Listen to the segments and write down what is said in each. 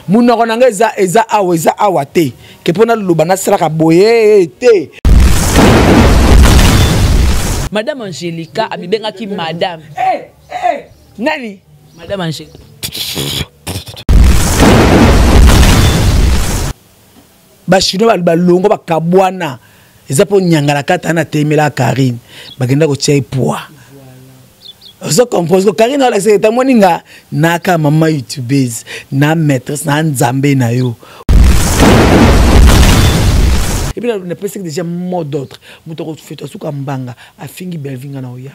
Monoko na ngai eza eza awa eza awa te ke mpo naloba nasalaka boye te. Madame Angelica amibengaki madame. Hey, eh, hey, eh. Nani? Madame Angelica. Ba chinois balongo bakabwana eza mpo nyangalakata na temela Karine bakenda kotia ye poids. Ozo comprendre Karine alakisaka ete amoni nga naka mama youtubeuse na maîtresse na nzambe na yo. Et puis napesaki déjà mot d'ordre, moto akofetwa suka mbanga afingi Bellevue nga na oya.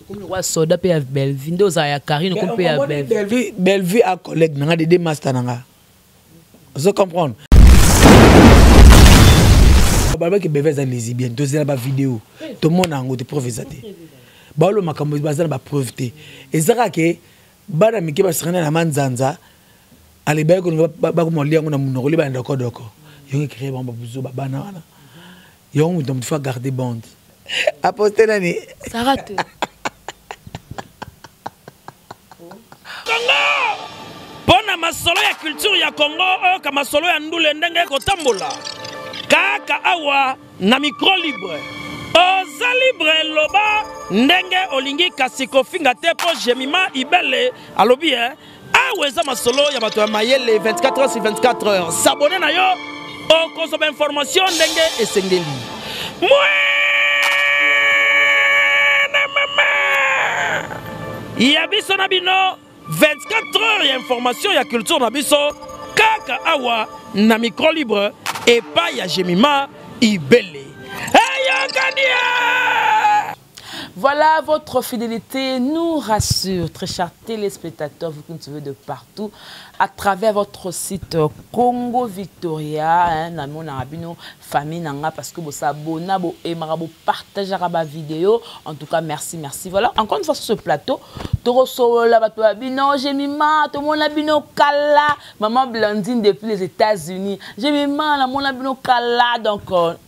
Okomi lokola soda mpe ya Bellevue nde ozala ya Karine okomi mpe ya Bellevue. Bellevue a collègue na nga dede master na nga. Ozo comprendre? Balobaki Bellevue aza lesbienne, tozela ba vidéo tomona yango te, preuve eza te. Baolo makambo baza na ba preuve te. Eza kaka ke bana mike basangana na manzanza alebaki kolinga bakoma kolia yango na monoko liba na dokodoko yango ecree bango babuzo babana wana yango moto na moto fa garder bande aposte nani Sarah te. Congo mpo na masolo ya culture ya Congo, oyoka masolo ya ndule ndenge ekotambola kaka awa na micro libre. Oza libre, loba ndenge olingi, kasi kofinga te mpo Jemima Ibele alobi eh, awa eza masolo ya bato ya mayele 24 heures sur 24 heures. S'abonner na yo okozwa ba information ndenge esengeli. Mwene mama ya biso na bino 24 heures ya information ya culture na biso kaka awa na micro libre epai ya Jemima Ibele. Eyokani! Voilà, votre fidélité nous rassure, très chers téléspectateurs, vous qui nous suivez de partout, à travers votre site Congo Victoria, hein, na bino, famille nanga, parce que vous s'abonnez, vous aimez, vous partagez la vidéo. En tout cas, merci, merci. Voilà, encore une fois sur ce plateau, Toroso, la bato ya bino, Jemima, tout le monde a bino kala, maman Blandine depuis les États-Unis, Jemima, la mon bino kala. Donc,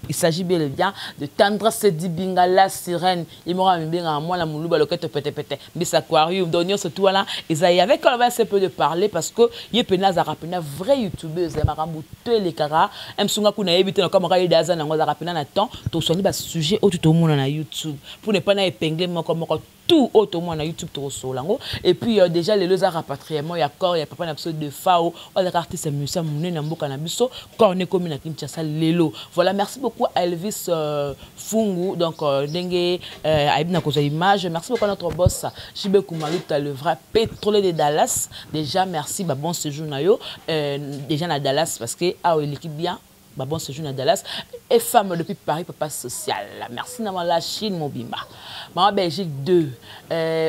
il s'agit bien et bien de Tendresse Dibinga, la sirène. Il m'aura mis bien moi la moulouba loketo pete pete. Miss Aquarium, donc surtout voilà, ils aillent avec on va un peu de parler parce que il est pena za rapena vrai youtubeuse, makambu les kara, msunga kuna ebite na kama kali daza na ngoza rapena na temps, to soigner ba sujet autre tout le monde na YouTube pour ne pas na épingler moko moko tout autre monde na YouTube to solango. Et puis déjà les deux rapatriement ya corps ya papa na biso de FAO, on a artiste musicien munene na mboka na biso, corps ne commune na Kinshasa lelo. Voilà, merci beaucoup à Elvis Fungu, donc ndenge ayebi na kozwa image. Merci beaucoup à notre boss JB Kumaluta, le vrai pétrolier de Dallas. Déjà merci, bah bon séjour na yo déjà na Dallas parce que ah l'équipe bien. Bah bon séjour na Dallas. Et femme depuis Paris, papa social. Merci na la Chine mobimba. Maman Belgique 2.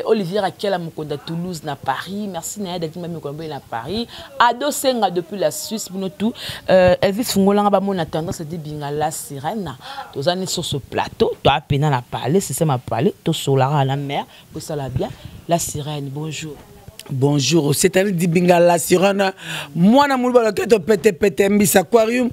Olivier Raquel Mokonda Toulouse na Paris. Merci na Dadi Mami Mokonda na Paris. Ado Senga depuis la Suisse pour nous tout. Elvis Fungolanga ba mona tendance de binga la sirène. Tozani sur ce plateau, toi pena na parler, c'est ça m'a parlé, to solara la mer pour ça la bien. La sirène, bonjour. Bonjour, c'est année Dibinga la sirène. Moi na muluba loketo pete pete mbisa aquarium.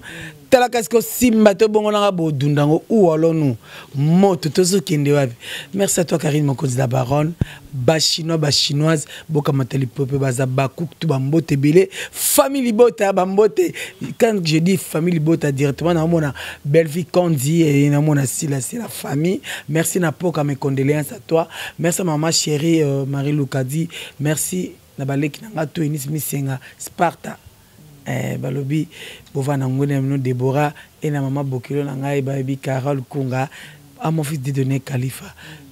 Tala kasi ko simba to bongo nanga bo dundango ou allons-nous moto tozo kende wapi. Merci à toi Karine Mokonzi la baronne, ba chinois ba chinoise boka matali pope baza ba cook tout ba mbote belé famille libota ba mbote. Quand je dis famille libota directement na mona Bellevue Kondi et na mona Sila, c'est la famille. Merci na poka mes condoléances à toi. Merci à maman chérie Marie Lukadi. Merci na baleki na nga to Enis Misenga Sparta. Balobi bova na ngone na bino Deborah et na mama Bokilo na ngai bayebi Carole Kunga à mon fils Dieudonné Khalifa.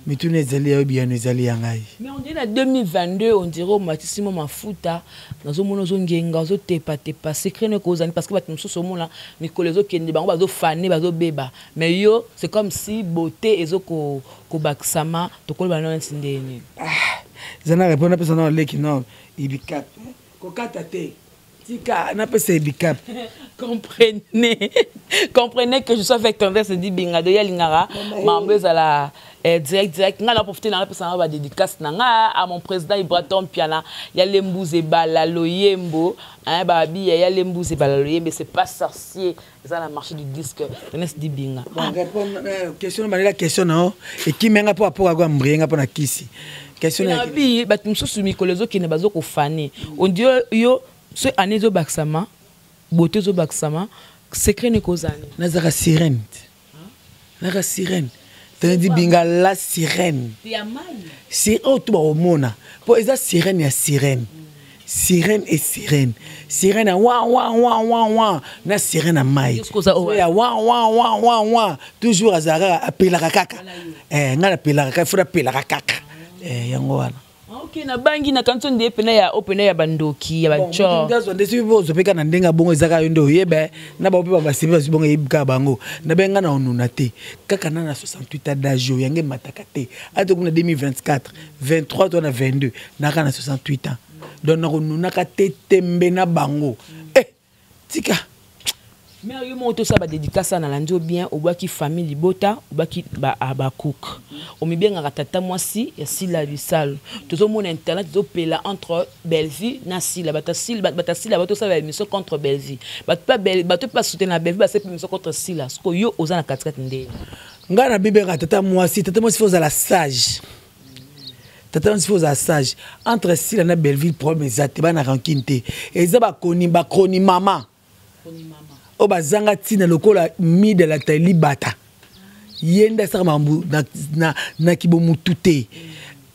Mituna ezali ya yo, biyano ezali ya ngai. Mais on dirait na 2022, on dirait omatisi mwa mafuta, nazomona ozongenga, ozotepatepa, secret ne kozani, parce que bato mosusu omona mikolo ezokende bango bazofane, bazobeba. Mais yo, c'est comme si beauté ezo kobakisama, tokoloba na neti ndenge nini? Ah, eza na répondre, napesa na leki, non, ibikap. Kokata te. Tika, napesa ibikap. Comprenez. Comprenez que je suis avec Tendresse Dibinga, de Yalingara. Mambo ezala, direct, direct. Nga na profiter na napesa na ba dédicace na nga à mon président Ibraton Piana. Ya Lembuze Bala Loyembo, hein, ba bi ya Lembuze Bala Loyembo, c'est pas sorcier. Eza na marché du disque. Tendresse Dibinga. Bon, répondre, question na la question na et qui menga po apoka ko mbrienga po na kisi. Question na bi, bato mosusu mikolo ezokende bazo kofane. On dirait yo So année ezobakisama, beauté ezobakisama, secret ne kozala nini? Nazalaka sirène te, nazalaka sirène. Tandi Binga la sirène, si oyo to bakomona mpo eza sirène ya sirène, sirène et sirène, sirène ya wa wa wa wa wa na sirène ya mai ya wa wa wa wa wa. Toujours azalaka kaka, apelaka kaka. Ngai napelaka kaka, fo napelaka kaka. Yango wana. Ok, nabangi nakanisi nde pena ya o pena ya bandoki ya bacor. Azwa nde soki ozwa mpe kaka na ndenge ya bongo, eza kaka yo nde oyeba na bango mpe basimbi bazwi bongo, eyebi kaka bango. Nabengi ngai na onuna te, kaka na 68 ans d'âge oyo yango emataka te. Ata kuna 2024, 23 to na 22, naka na 68 ans, donc nakonunaka te, tembe na bango. Tika. Mais yo moko tosala badédicace, nalandi yo bien. Obwaki famille libota, obwaki bacook, omibengaka tata mwasi ya Sila Bisalo. Tozomona internet ezopela entre Bellevue na Sila. Bato Sila batosala baémission contre Bellevue, bato mpe basoutenir na Bellevue basala émission contre Sila. Siko yo oza na katikati ndenge? Ngai nabibengaka tata mwasi. Tata mwasi fo ozala sage, tata mwasi fo ozala sage. Entre Sila na Belleville, problème eza te, bana rancune te. Eza bakoni bakroni mama oyo bazanga ntina lokola midelata libata. Ye nde asaka makambo na kibomutu te.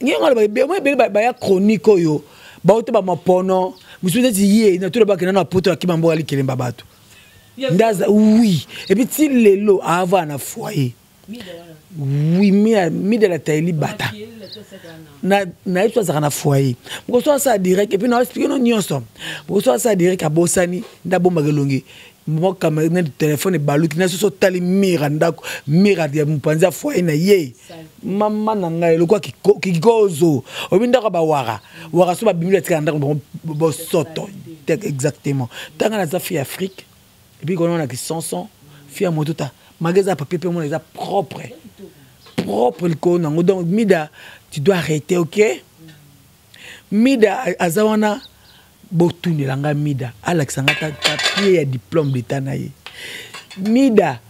Ngengo aloba ebele baya chronique oyo bauta bamapono mosusu neti ye natuna bakenda na poto, akima mboka, likelemba bato nde aza. Oui, et puis ti lelo aava na foyer. Oui, midelata elibata nayebi so azalaka na foyer. Mokoso asala direct, et puis na expliquer no nyonso. Mokoso asala direct, abosani nde abombaka elongi moko na telefone, ebaluki na soso, otali mire ya ndako, mire ya mopanzi ya foyer na ye. Mama na ngai, lokola kikozo oyebi ndako ya bawara wara so babimi, batikala ndako bango bosoto. Exactement. Ntango naza fille Afrique, et puis kona na kisonson, fille ya moto ta mage eza papier mpe mona eza propre propre likolo nango. Donc Mida, tu dois arrêter, ok? Mida aza wana, botunela nga Mida, alakisa nga ta papier ya diplôme d'état na ye. Mida,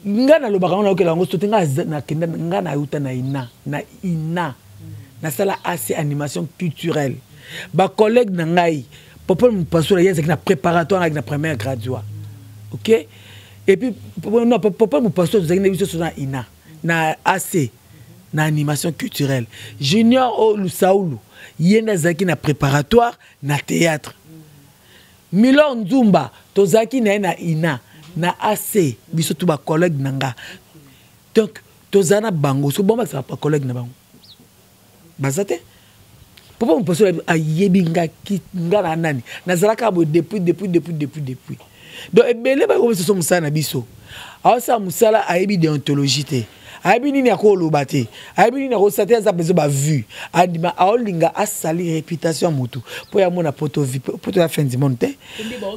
nga nalobaka ngo, naokela yango so te. Nga nakenda, nga nayuta na ina, na ina nasala AC, animation culturelle. Bacollègue na ngai, Popol Mopasola, ye azalaki na préparatoire, azalaki na première graduat, ok? Et puis non, Popol Mopasola, tozalaki na biso so na ina, na AC, na animation culturelle. Junior oyo Lusaulu, ye nde azalaki na préparatoire na théâtre. Milor Nzumba, tozalaki na ye na ina, na AC, biso tu bacollègue na nga. Donc tozala na bango so bongo, bakisaka bacollègue na bango baza te. Papa Mopaso ayebi nga, nga na nani nazalaka boye depuis, depuis, depuis, depuis, depuis. Donc ebele bakomi so mosala na biso, aosala mosala, ayebi déontologie te, ayebi nini akoloba te, ayebi nini akosala te. Aza besoin bavue, andima aolinga asali réputation ya motu mpo ya mona poto, poto ya fin du monde te.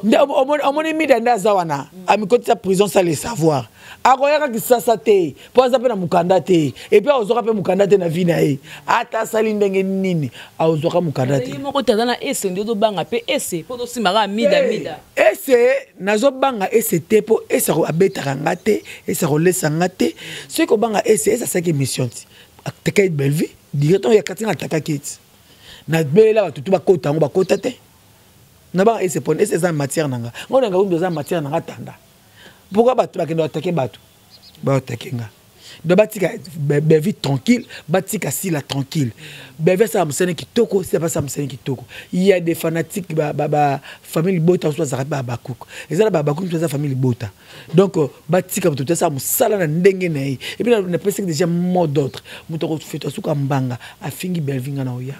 Nde omoni Mida nde aza wana, amikotisa prison sans le savoir. Akoyaka kisasa te mpo aza mpe na mokanda te, et puis azwaka mpe mokanda te na vie na ye. Ata asali ndenge nini, azwaka mokanda te. Ye moko te aza na ese nde ozobanga mpe ese mpo ozosimbaka Mida Mida. Ese nazobanga ese te, mpo ese abetaka nga te, ese akolesa nga te. Soki kobanga ese, ese asalaki émission ti atakaki Bellevue directement ya kati nga, atakaki eti nabelela bato tu bakota yango, bakota te. Nabanga ese pone ese eza matière na nga, ngo na nga eza matière na nga tanda. Pourquoi bato bakende batake, bato baotake nga? Donc batika Bellevue tranquille, batika Sila tranquille. Bellevue asala mosala kitoko, Sila basala mosala kitoko. Il y a des fanatiques ba, ba, ba famille libota mosusu bazalaka mpe babakuka, eza na babakuka mosusu baza famille libota. Donc batika moto asala mosala na ndenge na ye. Et puis napesaki déjà mot d'ordre: moto akofeta suka mbanga afingi Bellevue, nga na oya.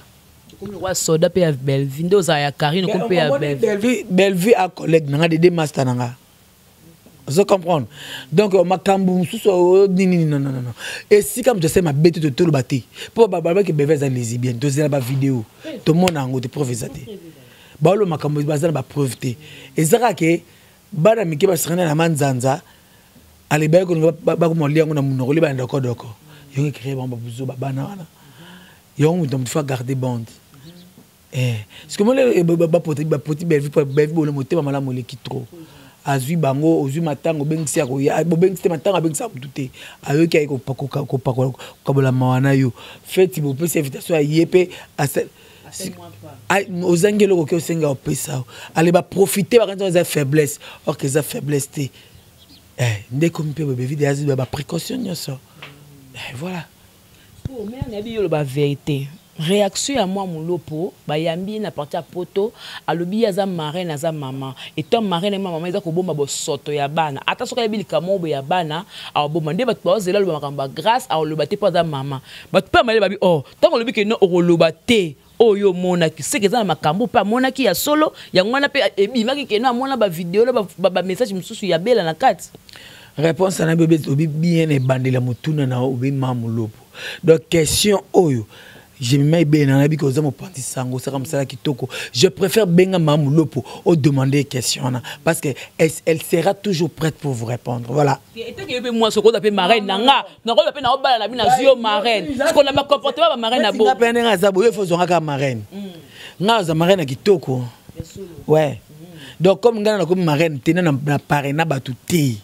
Okomi lokwa soda mpe ya Bellevue, nde ozala ya Karine, okomi mpe ya Bellevue. Bellevue a collègue na nga, dede master na nga, ozo comprendre? Donc makambo mosusu oyo nini, non, non, non, esika moto asali mabe te, toloba te mpo balobaki Bellevue aza lesbienne. Tozela bavideo, tomona yango te, preuve eza te. Baolo makambo baza na bapreuve te. Eza kaka ke bana mike basangani na manzanza, alebaki kolinga bakoma lia yango na monoko, liba na dokodoko, yango ecréer bango babuzo babana wana. Yango moto na moto faut garder bande. Parce que mole bapoti bapoti Bellevue, Bellevue bole motema malamu eleki trop. Azwi bango, ozwi matango, obengisi ya koya, bobengisi te matango, abengisa motu te, ayoki aye kopakola mawa na yo. Feti bopesi invitation, aye mpe. Ozangi eloko oki osenga opesa ale baprofite bakanisa eza faiblesse, or que eza faiblesse te. Eh, nde ekomi mpe boye bevide azi baprécaution nyonso. Eh, voilà. Mère, nayebi yo oloba vérité. Réaction ya mwa molopo, bayambi ye na parti ya Poto, alobi ye aza marraine, aza mama. Etant marraine, ma mama eza kobomba bosoto ya bana. Ata soki ayebi likambo boye ya bana, akobomba. Nde bato baozela aloba makambo ya Grâce, akoloba te mpo aza mama. Bato mpe amayele babi, oh, ntango olobi ke no okoloba te oyo omonaki, seke eza na makambo mpe amonaki ya solo. Yango wana mpe ebimaki ke no amona bavideo na bamessage mosusu ya Bela na kati. Réponse na bebe, obi bien ebandela motuna na obi ma molopo. Donc question oyo Jemima ebele na nayebi koza mopanzi sango, osaka mosala kitoko. Je préfère benga ma molopo odemander question wana parce que elle, elle sera toujours prête pour vous répondre, voilà. Eteke yo mpe mwasi okoza mpe marraine na nga, nakoyeba mpe naobala na bino, nazwi yo marraine, sikola bacomportement bamarraine na bo. Mpe ndenge aza boye, fo ozwanga kaka marraine. Nga aza marraine ya kitoko, ouais. Donc comme ngai nakomi marraine te na parrain na bato te,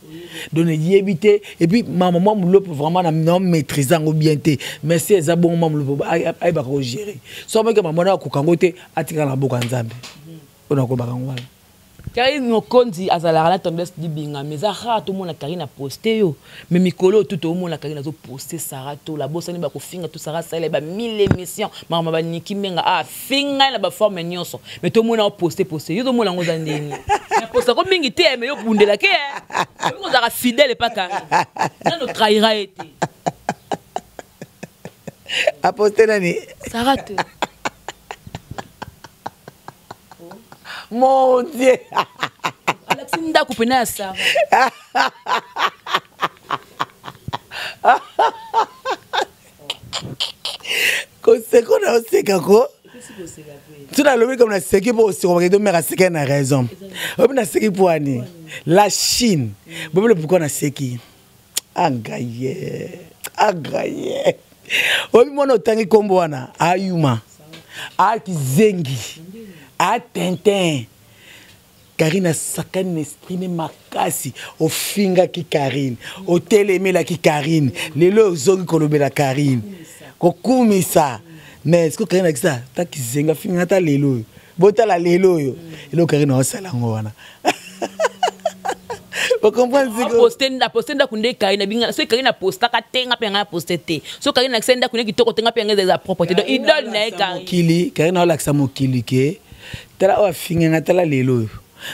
donc nayebi te. Et puis mama mwa molopo, vraiment na maîtrise yango bien te, mais si eza bongo, mwa molopo ayebaka kogérer. So amoki mama wana akoka yango te, atikala na boka Nzambe oyo nakolobaka yango wana. Karine Mokonzi azalaka na Tendresse Dibinga, mais eza rare tomona Karine aposte yo. Mais mikolo oyo tu toomona Karine azoposte Sara Tola, bosani bakofinga to Sara asala ba mille émission, makambo baniki menga afinga na baforme nyonso, mais tomona oposte poste yo, tomona yango eza ndenge napostako mingi te, mais yo obundelake obi kozalaka fidèle epa Karine, nano trahira ye te. Aposte nani? Sara te. Mon Dieu! Alakisi ndako pena ya Sara. Koseko na oseka ko so nalobi comme naseki mpo oseko bakende omeka aseki na raison. Oyebi naseki mpo wani la Chine bobele. Pourquoi naseki? Angaye angaye, oyebi mwana otangi nkombo wana ayuma akizengi atintin. Karine asakani na esprit ne makasi. Ofingaki Karine, otelemelaki Karine, lelo ozongi kolobela Karine, kokumisa. Mais ce Karine akisa ta kizenga afinga ata lelo oyo, botala lelo oyo eloko Karine aosala yango wana, ocomprendre? Aposte ndako nde Karine abinga. Soki Karine apostaka te, nga mpe ngai aposte te. Soki Karine akisa ndako nde kitoko te, nga mpe yango eza propre te. Donc idole na ye Karine. Mokili, Karine aolakisa mokili ke tala oyo afinganga, tala lelo oyo.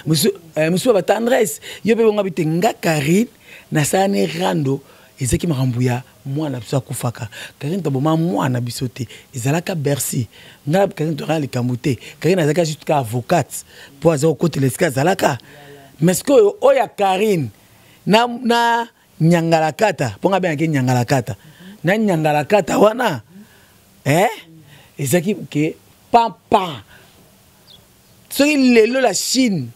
Mosusu batendresse yo mpe bongo abi te. Nga Karine nasala ne rando, ezalaki makambo ya mwana biso akufaka. Karine toboma mwana biso te, ezalaka Bercy. Nga Karine tokaka likambo te. Karine azalaka juste ka avocate mpo aza kokotela esika azalaka. Mais sikoyo oyo ya Karine na nyangalakata, mpo nga abengaki nyangalakata na nyangalakata wana, eh? Ezalaki ke pampa. Soki lelo la Chine,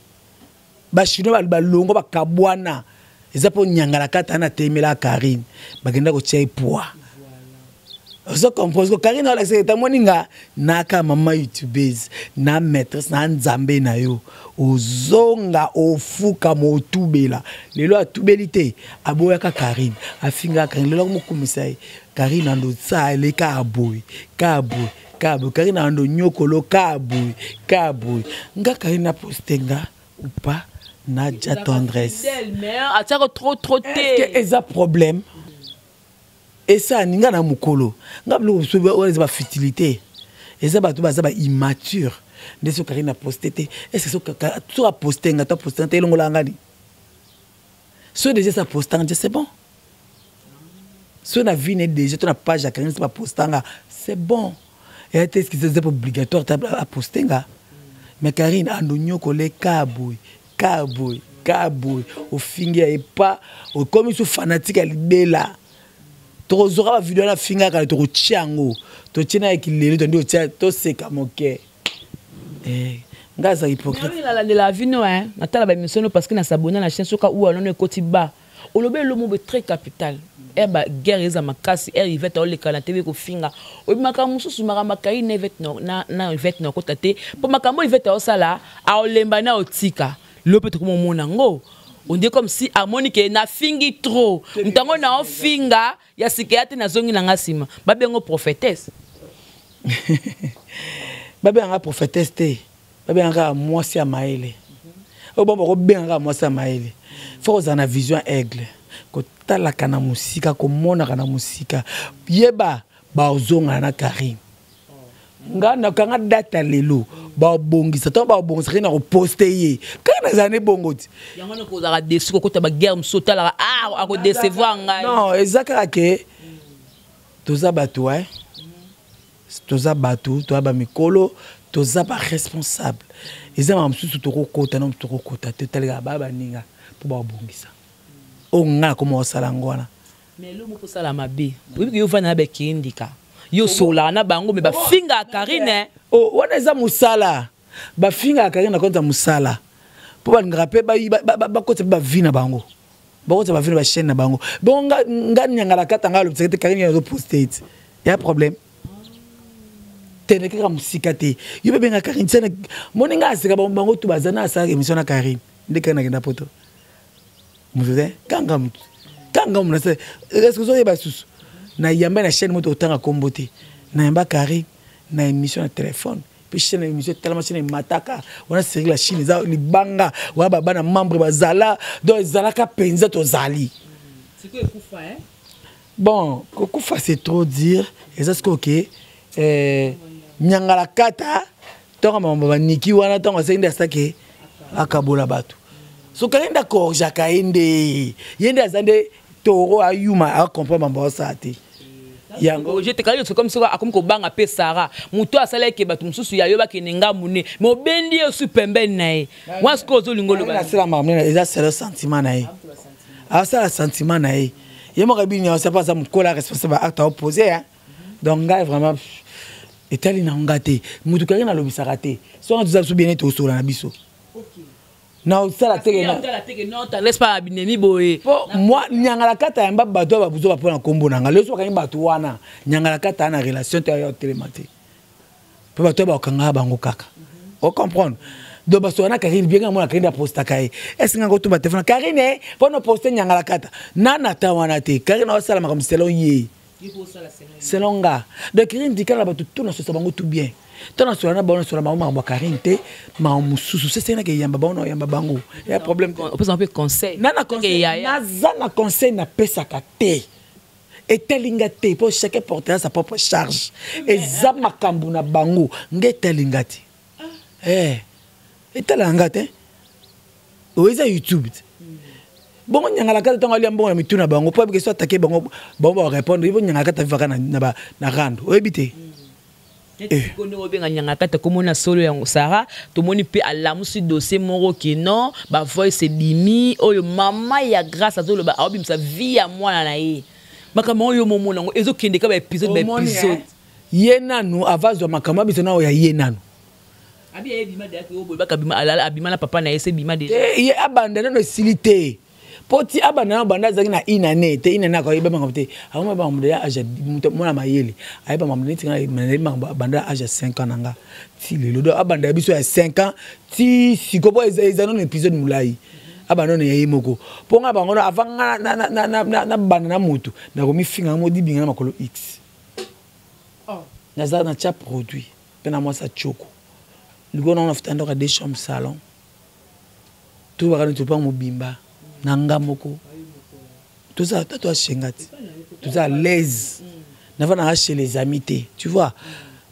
bachinois balongwa, bakabwana, eza mpo nyangalakata wana atemela Karine, bakenda kotia ye poids. Ozo comprendre? Karine alakisaka etamoni nga naka mama youtubeuse na maîtresse na nzambe na yo, ozonga ofukama otubela. Lelo atubeli te, aboyaka Karine, afingaka Karine, lelo akomokumisa ye. Karine ando sale ka boye, ka boye, ka boye. Karine ando nyokolo ka boye, ka boye. Nga Karine aposte nga ou pas Nadia Tendresse? Atiaka trop trop te. Eza problème esani nga na mokolo nga biloko mosusu wana eza bafutilité, eza bato baza baimmature nde. Soki Karine aposte te, est-ce soki aposte nga to aposte nga te, elongola ngani? Soki déjà esa aposte nga, c'est bon. Soki na vie ne déjà to na page ya Karine baposte nga, c'est bon. Eya te eske eza obligatoire te aposte nga. Mais Karine ando nyokole ka boye, ka boye, ka boye, ofingi ya epa, okomi so fanatique ya libela. Tokozwaka bavideo wana afingaka, tokotia yango, totie na ekilelo, tondi otia, toseka moke. Eh, nga aza hypocrite. Nalandela vino, natala baémission no parce que nasabona na chaîne. Soka u anono ekoti ba olobi elomo boye très capital ere baguerre eza makasi, ere Ivete aoleka na TV kofinga, oyebi makambo mosusu, makambo akai na Ivete, na Ivete na okota te, mpo makambo oyo Ivete aosala, aolemba na otika. Lelo mpe tokoma omona yango, on dirait comme si amoni ke nafingi trop, moto yango naofinga ya sika ya te, nazongi na nga nsima, babengo prophétesse. Babengaka prophétesse te, babengaka kaka mwasi ya mayele. Oyo bango bakobengaka kaka mwasi ya mayele. Faut kozala na vision aigle, kotalaka na mosika, komonaka na mosika. Yeba bazongana na Karine. Nga nakanga date ya lelo, babongisa ntango babongisa kaka na koposte ye kaka nazala ne bongo ti. Yango wana kozalaka desu kokota baguerre mosusu otalaka, ah, akodecevoir ngai. Non, eza kaka ke toza bato, eh? Toza bato, toza bamikolo, toza baresponsable. Eza makambo mosusu tokokota na mosusu tokokota te, totalekaka baya baninga mpo babongisa. Oyo ngai nakoma kosala yango wana. Mais eloko moko osala mabe, oyebi ke yo ovanda na bakendika, yo osololaka na bango, me bafingaka Karine. Oh, wana eza mosala. Bafingaka Karine na konti ya mosala mpo balingaka mpe bakotisa mpe bavi na bango, bakotisa bavi na bachaîne na bango. Bongo nga nyangala kata nga alobisaka te Karine azoposte ete ya problème tene kaka mosika te. Yo mpe benga Karine tiana moni nga aseka bango tu baza na asalaka émission na Karine nde Karine akenda poto moto te kanga moto kanga moto nasa. Est-ce que ozoyeba susu na yamba na chaîne moto otanga kombo te na yamba Karine na émission na téléphone mpe chaîne na émission etalama chaîne emataka wana série la Chine eza libanga wana babana membre bazala donc ezalaka mpenza tozali. Sikoyo ekufa, hein? Bon, kokufa c'est trop dire. Eza sikoyo ke nyangala kata ntango makambo baniki wana ntango asali nde asake akabola bato. So kaka nde akorjaka ye nde ye nde aza nde toro ayuma acomprendre mambo asala te. Yango je te kali comme soki akomi kobanga mpe Sara moto asalaki bato mosusu ya yo bakende ngambu ne me obendi ye osu pembeni na ye wana sikoyo ozolinga oloba. Asala makambo eza selo sentiment na ye, asala sentiment na ye ye moko abini nyonso mpo aza mokolo responsable acte aopose, hein. Donc ngai vraiment etali na nga te, motu kaki nalobisaka te songa toza biso bien tosola na biso na osala teke boye. Po moi nyangala kata yamba bato ya babuzo bapo na kombo na nga lelo so bakangi bato wana nyangala kata na relation te ya telema te mpo bato ya bakangaka bango kaka ocomprendre. Donc baso wana Karine bien nga mona Karine apostaka ye est-ce nga kotumba telefone Karine mpo na poste nyangala kata nana ta wana te. Karine aosala makambo selon ye, selon nga. Donc Karine dikala bato tout nasosa bango tout bien to nasola na bango, nasola bango makambo ya Karine te, makambo mosusu sesenaki eyamba bango na oyamba bango ya problème. Opesa mpe conseil. Nana conseil, naza na conseil napesaka te, etalinga te mpo chacun portera sa propre charge. Eza makambo na bango, nga etalinga te, etalaka nga te. Oyo eza YouTube te. Bongo nyangala kata ntango alia mbongo na mitu na bango mpo abike so atake bango, bango barépondre ye. Bo nyangala kata vivaka na rando oyebi te. Ndenge obenga nyanga kata komona solo yango Sara tomoni mpe alamusi dossier moko ke non bavoice ebimi oyo mama ya Grâce azoloba aobimisa vie ya mwana na ye. Makambo oyo momona yango ezokende ka baépisode baépisode. Ye nanu avazwa makambo abiso na oyo ya ye nanu. Abima na papa na ye se bima déjà. Ye abanda nano esili te po ti abanda nano banda azalaki na une année te, une année akoyeba makambo te. Akoyeba makambo deja age mwana mayele ayeba makambo neti nayebi makambo banda age ya 5 ans na nga ti lelo. Donc abanda ya biso ya 5 ans ti siko po eza nano épisode molai. Abanda nano ya ye moko mpo nga bango avant nga nabanda na motu nakomifinga ngo modibinga na makolo x naza na tia produit mpe na mwasi atioko likolo nango nafuta ndako ya deux chambre salon tobaka neti lopango mobimba na nga moko. Toza tata asenga te, toza à l'aise navandaka chez les amis te, tu vois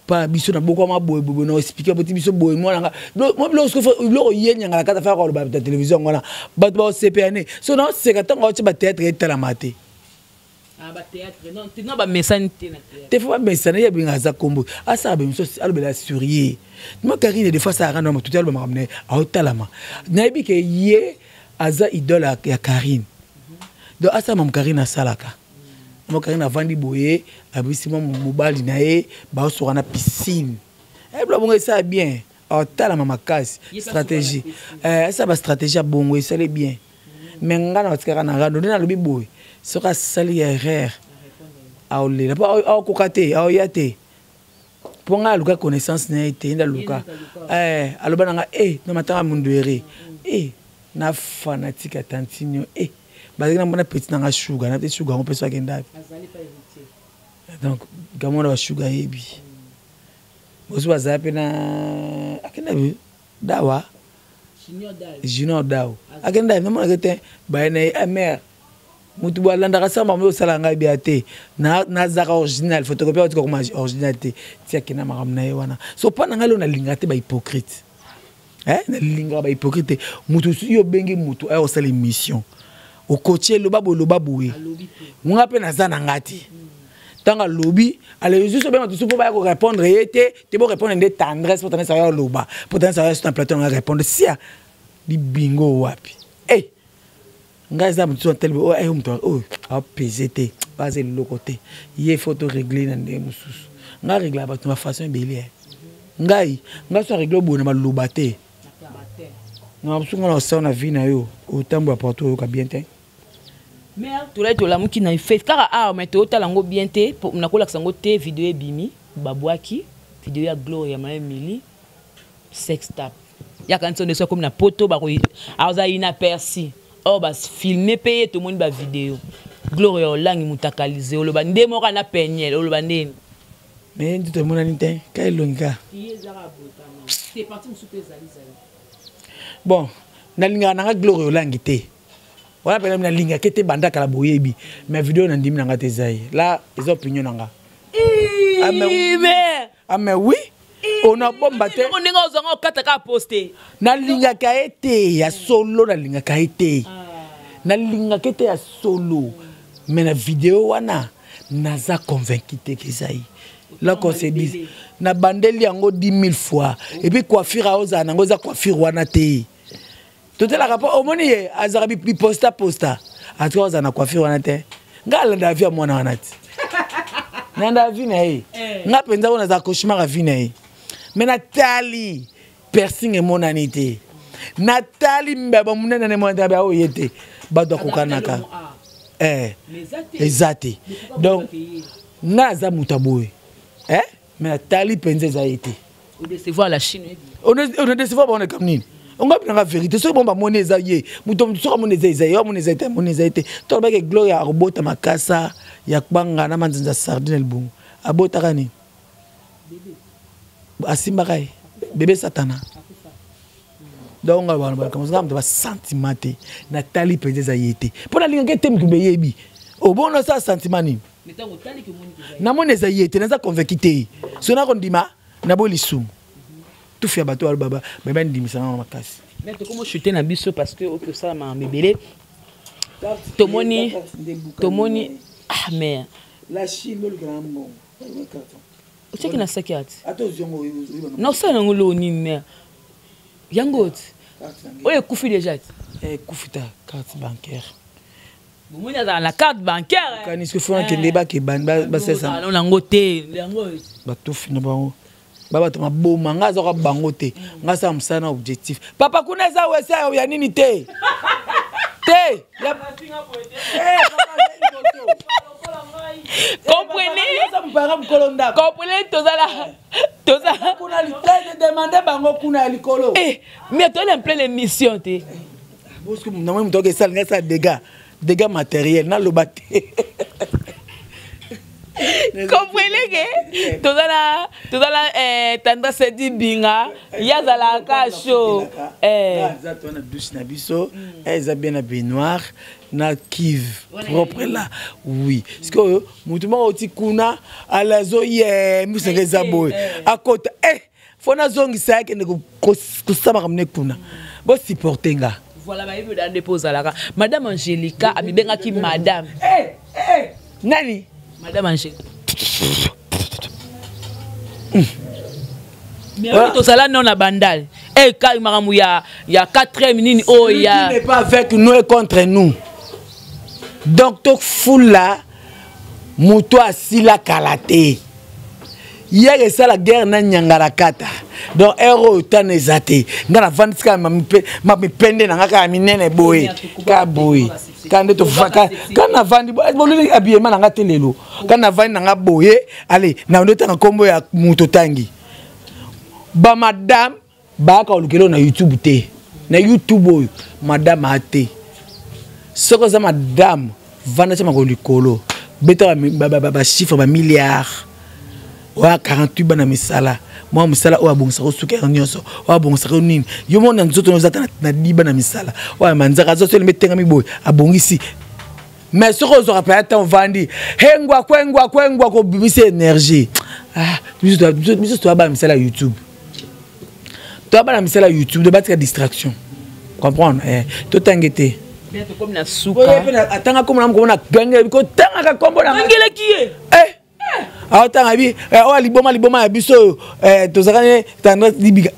pa biso na bokwama boye boye na expliquer boti biso boye mwana nga mo biloko biloko ye nyangala kata fa koloba na télévision yango wana bato baosepela ne so naoseka ntango aotya batéâtre etalama te. Bamesani te. Te, fo bamesana. Ye abenga aza kombo asala bemiso alobela sur ye. Ma Karine des fois asalaka na motu te aloba makambo na ye aotalama. Nayebi ke ye aza idole ya Karine, donc asala mamu Karine asalaka mo. Karine avandi boye abisi mwa mobali na ye baosoka na piscine ebila bongo esala bien aotalama makasi. Stratégie asala bastratégie ya bongo esali bien. Mais nga na batikaka na rando nde nalobi boye soki asali erreur aolela mpo aokoka te aoya te mpo ngai aluka connaissance na ye te nde aluka aloba na nga e na matanga mundu ere e na fanatique ya tantine e bazalaki na mona petit na nga shuga na te shuga yango mpe so akenda donc gamona bashuga ayebi. Mosusu bazala mpe na akenda dawa junior dawa akenda namonaka te baye na ye ah, mare motu boye alandaka samba moyo osala ngai bia te nazaka original photocopie atika koma original te ti akenda makambo na ye wana so mpo na ngai leo nalingaka te bahypocrite eh, nalingaka bahypocrite te motu yo obengi motu aya kosala émission okotie eloba boye loba boye nga mpe naza na nga te ntango alobi alezusu obenga tusu mpo baya korépondre ye te te borépondre nde tendresse mpo tendresse aya oloba mpo tendresse aya na plateau nanga répondre sia libingo wapi e hey! ngai eza motu atali oyo ayo moto oyo apese te baza eloko te ye faut to régler na ndenge mosusu ngai reglaka bato na façon ebele eh. Ngai ngai so regle boye na maloba te na mosusu ngai na osala na vie na yo otambola partout oyoka bien te. Mais tolai tolamuki na fete kaka awa mais toyotala yango bien te nakolakisa yango te video ebimi babwaki video ya gloria ma emili sex tap yaka nso nde so akomi na poto aza inaperci or bafilme mpe ye tomoni bavideo gloria olangi mutakalize oloba nde moko na peniel oloba ndeni Mais ndoto emonani te ka elongi ka. Bon, nalingaka nanga Gloria Olangi te. Wana pena nalingaka te banda kala boyebi. Mais video na ndimi nanga te eza ye. Là, eza opinion nanga. Ah mais, ah mais oui. On a bomba te. Ndenge ozonga okata ka poste. Nalingaka ye te ya solo nalingaka ye te. Ah. Nalingaka ye te ya solo. Mais na video wana naza convaincu te ke eza ye là qu'on se dise nabandeli yango 10 000 fois et puis coiffure aozala nango eza coiffure wana te totelaka mpo omoni ye azalaka biposta posta atuka ozala na coiffure wana te ngai alandaka vie ya mwana wana te nalandaka vie na ye eh. ngai mpenza oyo nazala cauchemar ya vie na ye me natali piercing emonani te natali mbeba monene na emonani te oyo ye te bato akokanaka eh, eza te donc nga aza moto ya boye eh? mais natali mpenza eza ye te odecevoir la chine on décevoir bango na likambo nini onga mpena nga vérité soki bango bamoni eza ye moto soki amoni eza eza ye amoni eza ye te amoni eza ye te to alobaki gloria akobota makasa ya kpanga na manzanza sardine libongo abotaka nini asimbaka ye bebe satana donc nga bana balaka nga moto basentiment te natali mpenza eza ye te mpo nalingaka ete moto beyebi obona osala sentiment nini namoni eza ye te naza convaincu te soki nakondima naboyi lisumu tufi ya bato baloba bandimisa nga makasi mais tokomo chute na biso parce que oki osala makambo ebele tomoni tomoni ah mais la chine bolukela mbongo otiaki na saki ati nasala yango loo nini mare yango ti oyo ekufi deja ti eh, ekufi ta carte bancaire bomoni azala na carte bancaire kanisi fo nakende eh. bakebani basesa nango te yango batufi na bango babato maboma ngai azaka bango te ngai asala mosala na objectif papa kuna eza wese ya nini te te comprenez comprenez tozala tozala kuna litete demande bango kuna ya likolo eh mais toza en pleine émission te bosco namoni moto akesala ngai asala dégâts dégâts matériel naloba te comprenez ke tozala tozala eh, tendresse di binga ye azalaka show eh. eza to na douche na biso eh, eza bien na baignoire na kive propre là oui sikoyo motu moko oti kuna alazo ye misaka eza boye akota eh fo nazongisa ye akende kosala makambo ne kuna bosupporte nga voilà bayebi oda nde mpo ozalaka madame angelica amibengaki madame hey, eh, hey. Eh. nani madame angelica mais tozala no na bandal e kai makambo ya ya 4e nini oyo ya n'est pas avec nous et contre nous donc tofula moto asila kala te yaka esala guerre na nyangalakata donc heure oyo tana eza te ngai navandisi kaka mipende na ngai kaka minene boye kaka boye kaka nde kaka navandi bololi abiyema na ngai te lelo kaka navandi na ngai boye ale na nde otanga nkombo ya moto otangi bamadame bayaka kolukela oyo na youtube te na youtube oyo madame aa te soki oza madame vanda tia makolo likolo beta bachiffre bamilliard. Oya 48 bana misala, mwa mosala oyo abongisaka osuki yango nyonso, oyo abongisaka yo nini, yo mona nzoto oza ata na diba na misala, oyo manzaka aza soki etengami boye abongisi. Mais soki ozwaka mpenza ntango ovandi hengwa kwengwa kwengwa kobimisa énergie, ah, biso toya bana misala ya YouTube, toya bana misala ya YouTube, to batika distraction, comprendre eh, totange te. Atanga kombo na mokolo na gangela, kotangaka kombo na gangelaki ye. Eh, aotanga bi oyo liboma, liboma ya biso oyo tozalaka ne tendresse libika,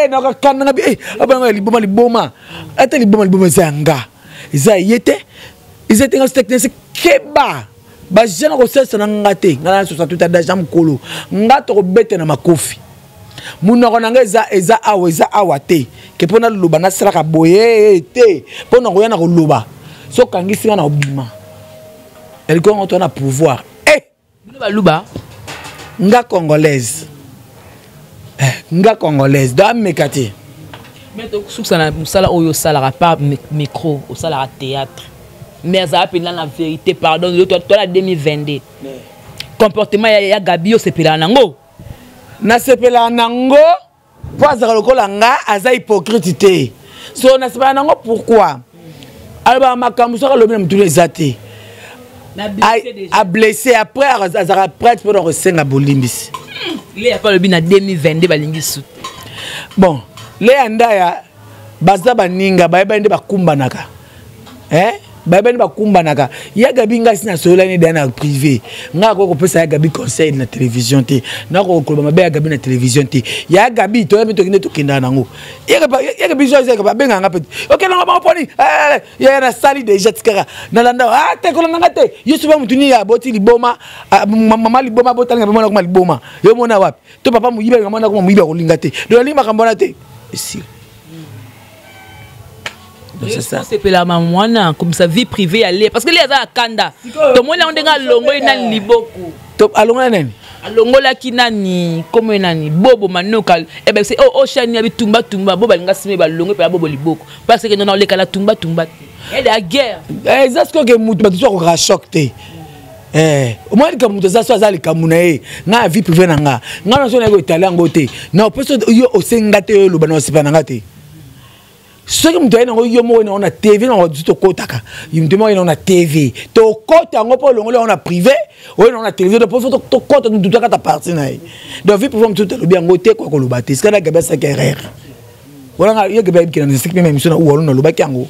nakakandanga bi abananga liboma, liboma ata liboma, liboma eza ya nga, eza ye te, eza te. Nga technicien keba, bajeune kosalisa na nga te. Nga na 68 d'âge na mokolo nga tokobeta na makofi. Monoko na nga eza, eza awa, eza awa te ke mpo naloba nasalaka boye te, mpo na koya na koloba. So okangisi nga na kobima elikongo to na pouvoir. Bino baluba. Nga congolaise, nga congolaise, do ameka te. Mais tokosukisa na mosala oyo osalaka par micro, osalaka théâtre, mais azala mpenza na vérité. Pardon, to na 2022, comportement ya Gabi osepelaka nango? Nasepelaka nango mpo azalaka lokola nga, aza hypocrite te. So nasepelaka nango. Pourquoi? Alobaka makambo, soki alobi na motulu eza te ablessé, après azalaka prête mpona kosenga bolimbisi. Leya mpe alobi na 2022 balingi su. Bon, Leya Ndaya baza baninga, bayebani nde bakumbanaka, eh? Bayebani, bakumbanaka. Ya Gabi, ngai si nasololani deya na privé. Ngai akoki kopesa ya Gabi conseil na télévision te, nakoki koloba mabe ya Gabi na télévision te. Ya Gabi toyebi, tokende, tokendaka nango. Ya Gabi zo abengaka nga mpe okendanga bango mponi ya nasali déjà. Tikaka nalanda te, kolanda nga te. Yo soba motu nini aboti liboma, mama liboma abotalinga mpe mwana koma liboma, yo mona wapi? To papa moyibi alinga mwana koma moyibi, akolinga te. Donc alingi makambo wana te, esili. Osepela mwana komisa vie privée ya Leya, parce que Leya aza na kanda. Tomoni yango ndenge alongoli nani liboko. Alongola nani? Alongolaki nani, komo ye nani, Bobo Manoka. Ebese o chaîne ya bitumba tumba, bo balinga sime balongwe mpe Bobo liboko, parce que nona oleka na tumba tumba te, ede ya guerre. Eza sikoyo ke mutu bato so akokaka choc te. Omoi likambo moto aza so aza likambo na ye. Ngai ya vie privée na nga, ngai na so naye koetale yango te. Na opesi yo, osenga te, oyo oloba na osepa na nga te. Soki moto aye nango, yo moko nango na TV nango biso tokotaka. Moto moko aye nango na TV, tokota yango mpo olongoli yango na privé, oye nango na télévision, mpo faut tokota motu akata parti na ye. Donc vie privée, motu alobi yango te, kwa koloba te. Sika na Gabi asaki erreur wana. Ye Gabi ayebiki na naseki mpe émission na uwalo nalobaki yango.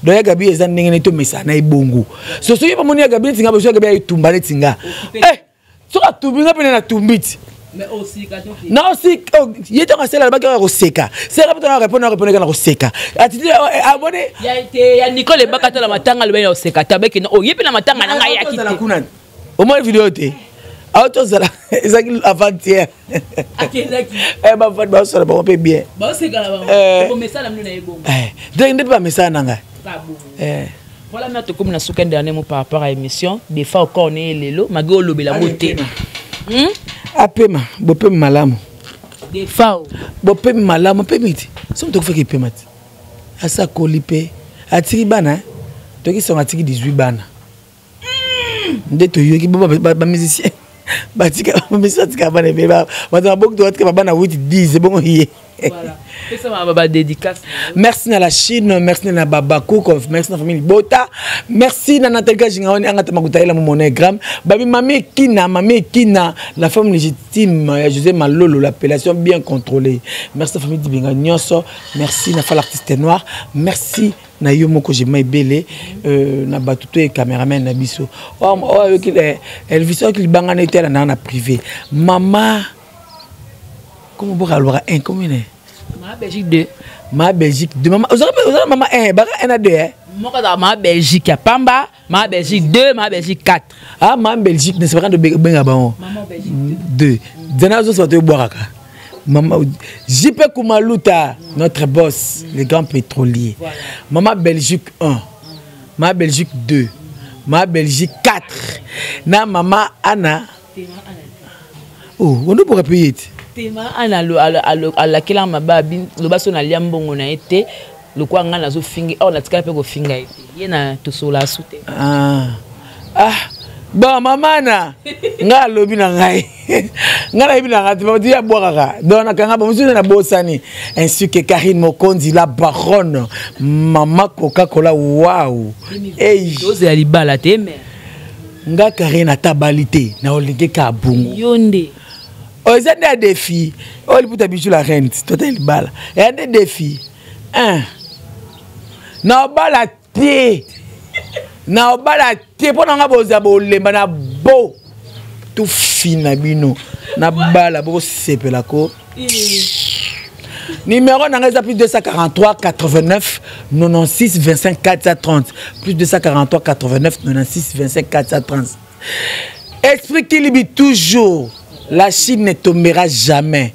Donc ya Gabi eza ndenge neti tomesana na ebongo. So soki bamoni ya Gabi neti nga, boso ya Gabi ayetumba neti nga, soki atumbi nga pene natumbi ti na osika ye. Ntango asala alobaki kaka koseka seka mpe tona répondre, répondre kaka na koseka attitude abone. Ya Nicole ebaka tala matanga, alobi na oseka te, abeki oye mpe na matanga na ngai yaki te. Kuna omoni video te, awa tozala ezalaki avant-hier, bafandi baosala bango mpe bien ndenge nde mpe bamesala na ngai. Voilà, mais tokomi na suka. Dernier mot par rapport à émission des fois encore ne lelo magi olobela ngo te. Apema bopemi malamu. Des fois. Bopemi malamu, apemi ti so moto akufaki, epema ti asa akoli mpe atiki bana. Toki songo atiki 18 bana nde toyoki bo bamusicien batika, bamusicien batika bana ebele, bato baboki to batika babana 8, 10, ebongo ye. Merci na la Chine, merci na Babakouk, merci na famille Bota, merci na Nathalie Kajingaoni, Angata Makutaela, mon gram, Babi Mami Kina, Mami Kina, la femme légitime, ya José Malolo, l'appellation bien contrôlée. Merci na famille Dibinga Nyonso, merci na l'artiste noir, merci na yo moko jema ebele, na bato to cameraman na biso. Oh, oh, Elvis oyo libanga na etela na privé. Mama comment boka alobaka 1 combien? Ma Belgique 2. Ma Belgique 2, mama ozala mama 1 baka 1 na 2, eh? Moko azala ma Belgique ya pamba, ma Belgique 2, ma Belgique 4. Ah, ma Belgique ne sepaka benga bango 2 dana azoso bato ebwakaka. Mama JP Kumaluta, notre boss, le grand pétrolier. Voilà. Mama Belgique 1, ma Belgique 2, ma Belgique 4 na mama Anna. Oh, on pourrait payer. Tema Ana alakela mabe, loba so nalia mbongo na ye te, lokwa ngai nazofingi awa, natikala mpe kofinga ye te, ye na tosola asu te. Ah, ah. Bon, mama na ngai alobi na ngai, ngai nayebi na ngai te, bati abwakaka donc nakanga bamosusu na bosani, ainsi que Karine Mokonzi, la baronne, mama Coca-Cola, waouh. Ozela libala te, mais nga Karine ata bali te, na olingi ka bongo. Yo nde. Oyo eza nde ya défi oyo liputa Bijou la reine, tota libala eya nde défi un na obala te, na obala te mpo na nga bozala bolemba na bo tufina bino na bala bokosepela ko. Numéro na ngai eza plus 243 89 96 25 430, plus 243 89 96 25 430. Esprit Kilibi toujours, la Chine ne tombera jamais.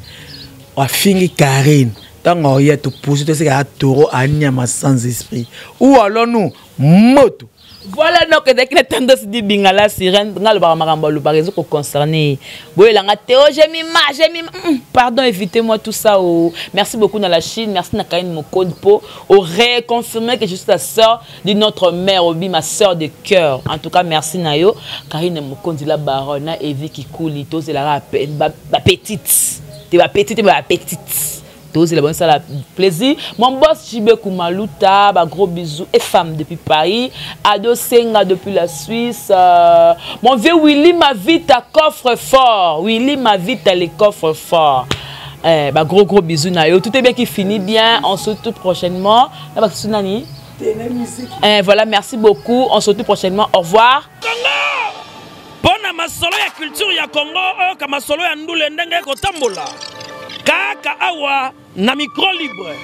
Afingi Karine ntango oya topousse tosekaka taureau anyama sans esprit ou alors nous moto. Voilà, donc ezalaki na Tendance Dibinga la sirène. Nga alobaka makambo alobaka ezo koconcerner boyelanga te. O Jemima, Jemima, pardon, évitez-moi tout ça. Oh, merci beaucoup na la Chine, merci na Karine Mokonzi mpo oreconfirmer que je suis ta sœur de notre mère, obi ma sœur de cœur. En tout cas, merci na yo Karine Mokonzi la baronne, na Evi Kikuli. Tozelaka bapetite te, bapetite te, bapetite tozela bonne sala plaisir. Mon boss JB Kumaluta, bah, gros bisous et femme depuis Paris, Ado Senga depuis la Suisse, mon vieux Willy Mavita, coffre fort, Willy Mavita les coffres forts. Eh, bah, gros gros bisous na yo. Tout est bien qui finit bien, on se retrouve prochainement. Là, bah, nani. Eh, voilà, merci beaucoup, on se retrouve prochainement, au revoir. Mpo na masolo ya culture ya Congo, oyoka masolo ya ndule ndenge ekotambola kaka awa na micro libre.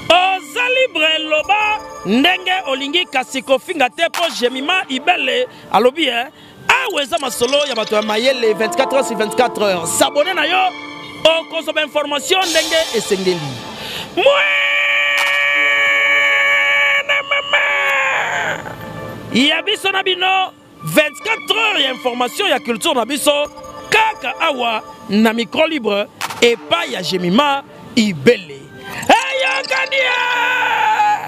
Oza libre, loba ndenge olingi, kasi kofinga te, mpo Jemima Ibele alobi e awa eza masolo ya bato ya mayele 24 heures sur 24 heures. S'abonner na yo, okozwa bainformation ndenge esengeli. Mwene mama ya biso na bino, 24 heures ya information ya culture na biso kaka awa na micro libre epai ya Jemima Ibele. Eyokani!